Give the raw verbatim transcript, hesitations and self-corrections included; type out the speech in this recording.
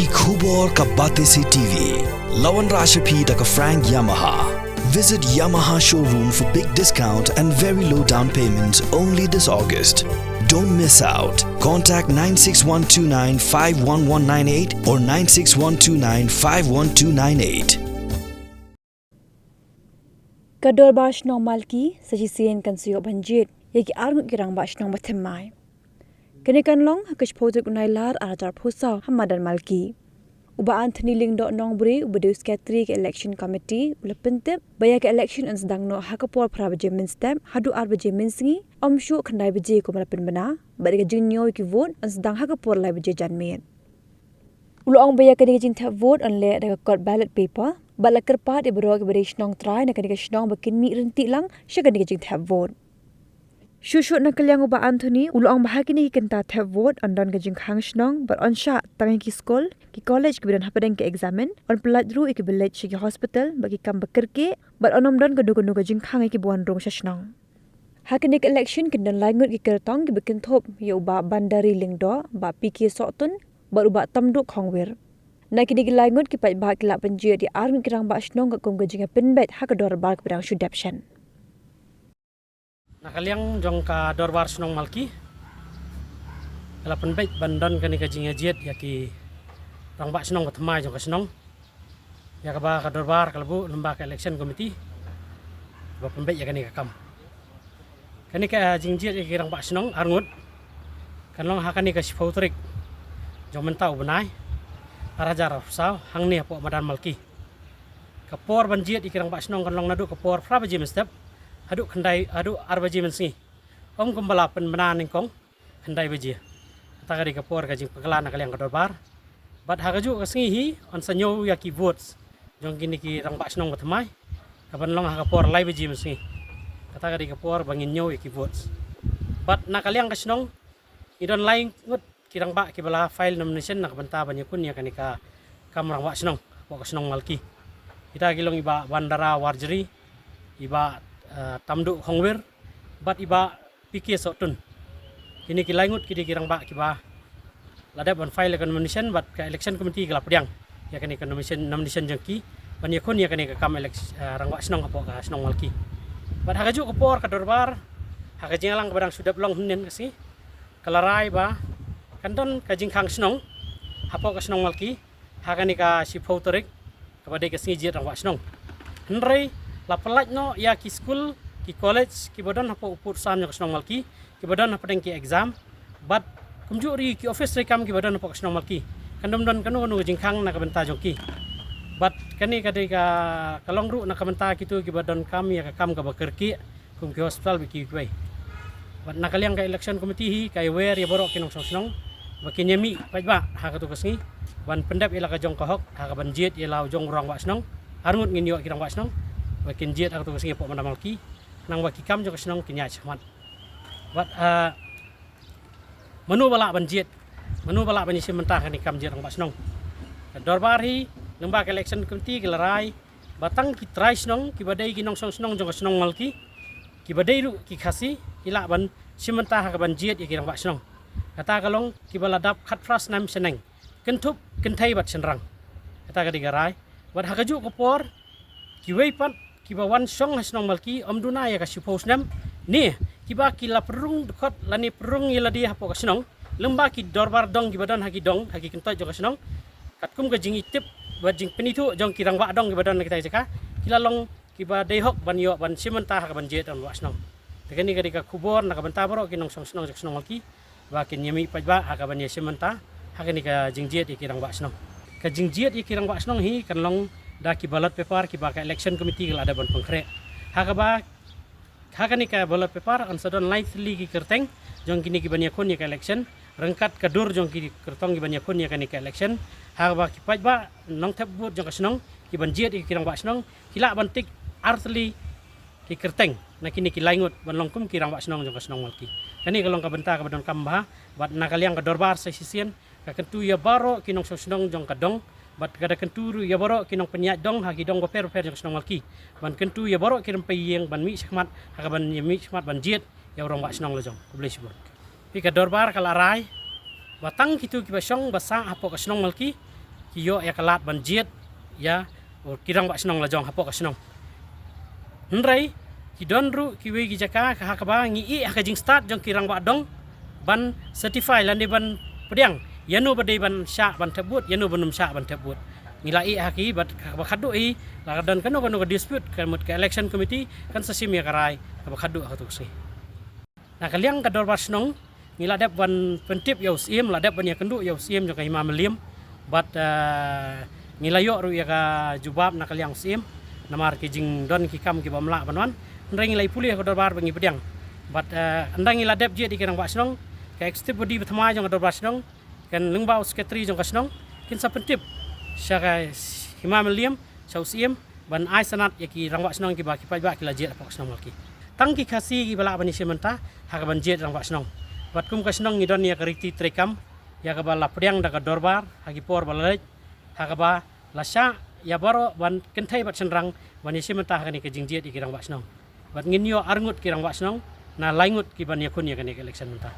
Ki khubor ka Batesi T V. La wanrah sha phi da ka Frank Yamaha. Visit Yamaha showroom for big discount and very low down payment only this August. Don't miss out. Contact nine six one two nine five one one nine eight or nine six one two nine five one two nine eight. Ka Dorbar Shnong Malki sa shisien kan sa ïoh ban jied ïa ki arngut ki rangbah shnong bathymmai. Kane kan long ha ka shiphew tarik u Nailar arhajar arphew saw ha madan Malki. U Bah Anthony Lyngdoh Nongbre, uba dei u Secretary ka Election Committee, u la pyntip ba ïa ka election yn sdang noh ha ka por phra baje mynstep haduh ar baje mynsngi, ym shuh khyndai baje kum la pynbna, bad ïa ka jingñiew ïa ki vote yn sdang ha ka por lai baje janmiet. U la ong ba ïa kane ka jingthep vote yn leh da ka kot ballot paper, bad la kyrpad ïa baroh kiba dei shnong trai na kane ka shnong ba kin mih ryntih lang sha kane ka jingthep vote. Shuh shuh na ka liang u Bah Anthony u la ong ba ha kine ki kynta thep vote yn don ka jingkhang shnong bad yn shah tang ïa ki skul, ki college kiba don hapdeng ki eksamin, yn pyllait ruh ïa kiba leit sha ki hospital bad ki kam ba kyrkieh, bad yn ym don kano kano ka jingkhang ïa kiba wan rung sha shnong. Ha kane ka election kin don lai ngut ki kyrtong kiba kynthup ïa u Bah Bandari Lyngdoh, Bah P K Sohtun, bad u Bah Tamduk Khongwir. Na kine ki lai ngut ki paidbah ki lah pynjied ïa arngut ki rangbah shnong katkum ka jingïapynbeit ha ka dorbar kaba dang shu dep shen. Na ka liang jong ka Dorbar Shnong Malki, ka la pynbeit ban don kane ka jingïajied ïa ki rangbah shnong bathymmai jong ka shnong, ïa kaba ka dorbar ka la buh lyngba ka election committee ba pynbeit ïa kane ka kam. Kane ka jingjied ïa ki rangbah shnong arngut kan long ha kane ka shiphew tarik jong mynta u bnai, arhajar arphew saw, hangne hapoh madan Malki. Ka por ban jied ïa ki rangbah shnong kan long naduh ka por phra baje mynstep haduh khyndai, haduh ar baje mynsngi. Ym kumba la pynbna nyngkong, khyndai baje. Kata ka dei ka por ka jingpynkhlaiñ na ka liang ka dorbar. Bad ha kajuh ka sngi hi yn sa ñiew ïa ki votes jong kine ki rangbah shnong bathymmai, kaban long ha ka por lai baje mynsngi. Kata ka dei ka por ba ngin ñiew ïa ki votes. Bad na ka liang ka shnong, ngi don lai ngut ki rangbah kiba la file nomination na ka bynta ban ïakhun ïa kane ka kam rangbah shnong hapoh ka shnong Malki. Kita ki long i Bah Bandara Warjri, i Bah, eh, Tamduk Khongwir, bad i Bah P K Sohtun. Kine ki lai ngut ki dei ki rangbah kiba la dep ban file ïa ka nomination bad ka election committee ka la pdiang ïa kane ka nomination, nomination jong ki ban ïakhun ïa kane ka kam elec-, eh, rangbah shnong hapoh ka shnong Malki. Bad ha kajuh ka por ka dorbar, ha ka jingïalang kaba dang shu dep long hynnin ka sngi, ka la rai ba kan don ka jingkhang shnong hapoh ka shnong Malki ha kane ka shiphew tarik, kaba dei ka sngi jied rangbah shnong. Hynrei la pyllait noh ïa ki skul, ki college kiba don hapoh u pud sam jong ka shnong Malki, kiba don hapdeng ki exam, bad kumjuh ruh ki office treikam kiba don hapoh ka shnong Malki. Kan ym don kano kano ka jingkhang na ka bynta jong ki. Bad kane ka dei ka, ka long ruh na ka bynta kito kiba donkam ïa ka kam kaba kyrkieh, kum ki hospital bad kiwei kiwei. Bad na ka liang ka election committee hi ka ïawer ïa baroh ki nongshong shnong ba kin ïamih paidbah ha kato ka sngi ban pyndep ïa la ka jong ka hok ha kaban jied ïa la u jong u rangbah shnong. Arngut ngin ïoh ki rangbah shnong ba kin jied ha kato ka sngi hapoh madan Malki, khnang ba ki kam jong ka shnong kin ïaid shakhmat. Bad, ah, mano ba lah ban jied, mano ba lah ban ïashim bynta ha kane ka kam jied rangbah shnong? Ka dorbar hi lyngba ka election committee ka la rai ba tang ki trai shnong kiba dei ki nongshong shnong jong ka shnong Malki, kiba dei ruh ki Khasi, ki lah ban shim bynta ha kaban jied ïa ki rangbah shnong. Kata ka long kiba la dap khatphra snem shaneng, kynthup kynthei bad shynrang. Kata ka dei ka rai. Bad ha kajuh ka por, kiwei pat kiba wan shong ha shnong Malki ym duna ïa ka shiphew snem, ne kiba ki la pynrung dkhot lane pynrung ïa lade hapoh ka shnong, lyngba ki dorbar dong kiba don ha ki dong, ha ki kyntoit jong ka shnong, katkum ka jingithuh bad jingpynithuh jong ki rangbah dong kiba don ha kita ki jaka, ki la long kiba dei hok ban ïoh ban shim bynta ha kaban jied rangbah shnong. Te kane ka dei ka khubor na ka bynta baroh ki nongshong shnong jong ka shnong Malki ba kin ïamih paidbah ha kaban ïashim bynta ha kane ka jingjied ïa ki rangbah shnong. Ka jingjied ïa ki rangbah shnong hi kan long da ki ballot paper kiba ka election committee ka la dep ban pynkhreh. Ha kaba, ha kane ka ballot paper yn sa don lai tylli ki kyrteng jong kine kiban ïakhun ïa ka election, ryngkat ka dur jong ki kyrtong kiban ïakhun ïa kane ka election. Ha kaba ki paidbah nongthep vote jong ka shnong kiban jied ïa ki rangbah shnong ki lah ban tick ar tylli ki kyrteng na kine ki lai ngut ban long kum ki rangbah shnong jong ka shnong Malki. Kane ka long ka bynta kaba donkam bha, bad na ka liang ka dorbar sa shisien ka kyntu ïa baroh ki nongshong shnong jong ka dong, bad ka da kyntu ruh ïa baroh ki nongpynïaid dong ha ki dong bapher bapher jong ka shnong Malki ban kyntu ïa baroh ki rympei ïing ban mih shakhmat ha kaban ïamih shakhmat ban jied ïa u rangbah shnong la jong. Khublei shibun. Phi, ka dorbar ka la rai ba tang kito kiba shong ba sah hapoh ka shnong Malki ki ïoh ïa ka lad ban jied ïa ki rangbah shnong la jong hapoh ka shnong. Hynrei ki don ruh kiwei ki jaka ka ha kaba ngi ïeh ha ka jingstad jong ki rangbah dong ban certify lane ban pdiang ïa no ba dei ban shah ban thep vote, ïa no ba nym shah ban thep vote. Ngi la ïeh ha ki bad kaba khadduh hi la ka don kano kano ka dispute ka mut ka election committee kan sa shim ïa ka rai kaba khadduh ha kato ka sngi. Na ka liang ka dorbar shnong ngi la dep ban pyntip ïa u Syiem, la dep ban ïakynduh ïa u Syiem jong ka Hima Mylliem. Bad ngi la ïoh ruh ïa ka jubab na ka liang u Syiem namar ki jingdon ki kam kiba ym lah ban wan. Hynrei ngi la ïa pule ha ka dorbar ba ngi pdiang. Bad ynda ngi la dep jied ïa ki rangbah shnong, ka executive body ba thymmai jong ka dorbar shnong, kan lyngba u secretary jong ka shnong, kin sa pyntip sha ka Hima Mylliem, sha u Syiem ban ai sanad ïa ki rangbah shnong kiba ki paidbah ki la jied hapoh ka shnong Malki. Tang ki Khasi kiba lah ban ïashim bynta ha kaban jied rangbah shnong. Bad kum ka shnong ngi don ïa ka riti treikam ïa kaba la pdiang da ka dorbar ha ki por ba la leit, ha kaba la shah ïa baroh ban kynthei bad shynrang ban ïashim bynta ha kane ka jingjied ïa ki rangbah shnong. Bad ngin ïoh arngut ki rangbah shnong na laingut kiban ïakhun ïa kane ka election mynta.